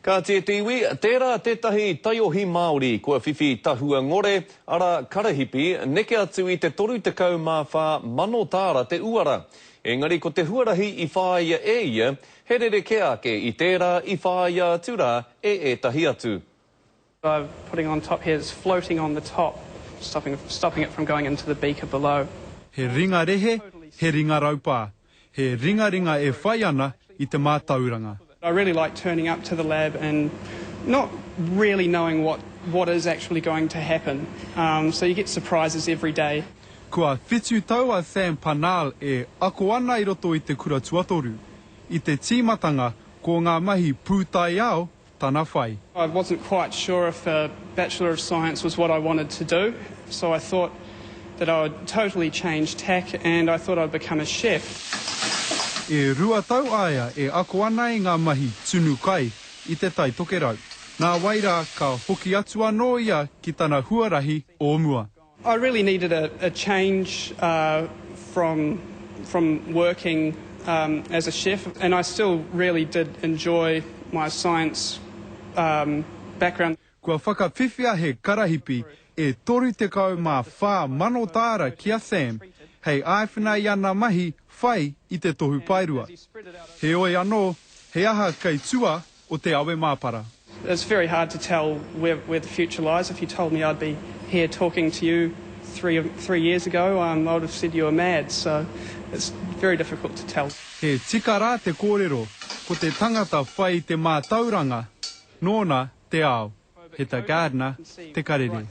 Kāti e te iwi, tērā tētahi taiohi Māori kua whiwhi tahua ngore, arā, karahipi, neke atu i te 34 mano tāra te uara. Engari ko te huarahi i whāia e ia, he rerekē ake i tērā i whāia atu rā e ētahi atu. I'm putting on top here is floating on the top, stopping, stopping it from going into the beaker below. He ringa rehe, he ringa raupā, he ringaringa e whai ana i te mātauranga. I really like turning up to the lab and not really knowing what, what is actually going to happen. So you get surprises every day. Kua whitu tau a Sam Panal e ako ana i roto i te kura tuatoru. I te tīmatanga, ko ngā mahi pūtaiao tana whai. I wasn't quite sure if a Bachelor of Science was what I wanted to do, so I thought that I would totally change tack and I thought I'd become a chef. E rua tau a ia e ako ana i ngā mahi tunu kai i Te Tai Tokerau. Nā wai rā ka hoki atu anō ia ki tana huarahi o mua. I really needed a, a change uh, from, from working um, as a chef, and I still really did enjoy my science um, background. Kua whakawhiwhia he karahipi e 34,000 tāra ki a Sam hei āwhina i ana mahi whai i te tohu paerua. Heoi anō, he aha kei tua o te awe māpara? It's very hard to tell where, where the future lies. If you told me I'd be here talking to you 3 years ago, I would have said you were mad. So it's very difficult to tell. He tika rā te kōrero, ko te tangata whai i te mātauranga, nōna te ao. Heta Gardiner, Te Karere.